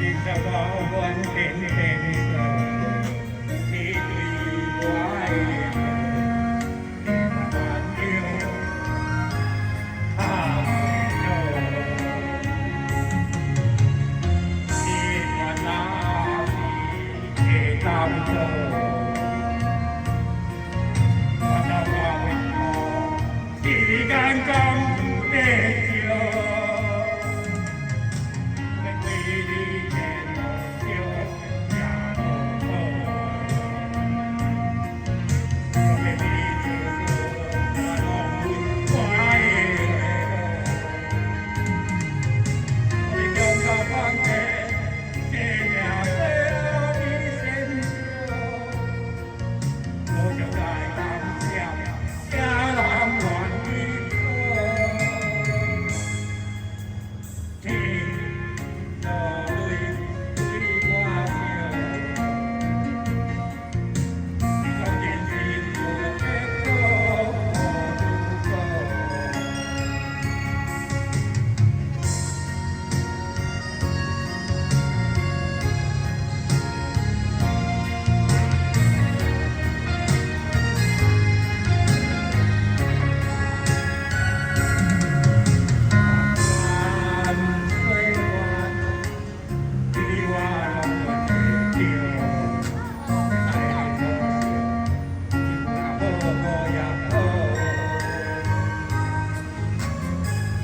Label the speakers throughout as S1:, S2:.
S1: 你才我阮天天说，你對我的愛，挽救敲袂落。你原來是會當做，我才我袂好，時間敢有得少？欲為你煎爐燒也無好，我欲為你自私，來浪費我的好。我欲將甲放低，生命最後你身上，我就來感謝，啥人願意好？天落淚對我笑，你講人生無結果無如果。萬歲月，你我攏會著，愛可惜，若好無也好。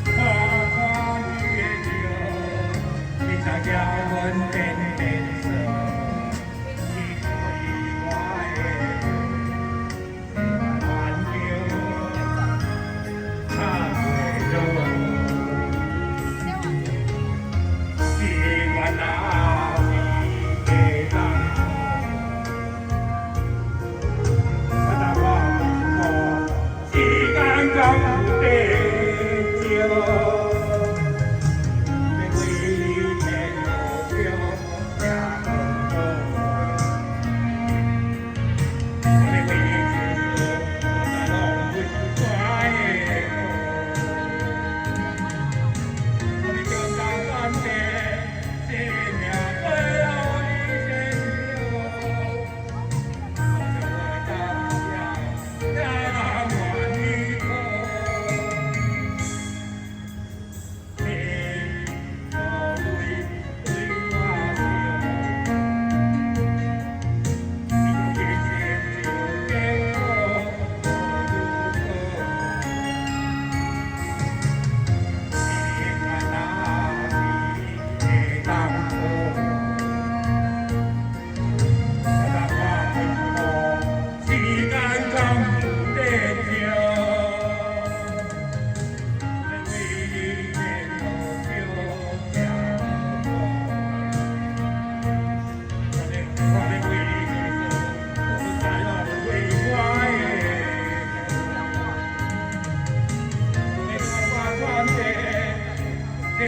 S1: 看看你的笑，你才叫阮變變說，你對我的愛，挽救敲袂落。你原來是會當做，我當我袂時間敢有得少？欲為你煎爐燒也無好，我欲為你自私，來浪費我的好。我欲將甲放低，生命最後你身上，我就會感謝，啥人願意好？天落淚對我笑，你講人生只有結果無如果。你原來是會當做，我當我袂好，時間敢有得少？欲為你煎爐燒也無好，我欲為你自私，來浪費我的好。你看我轉的，生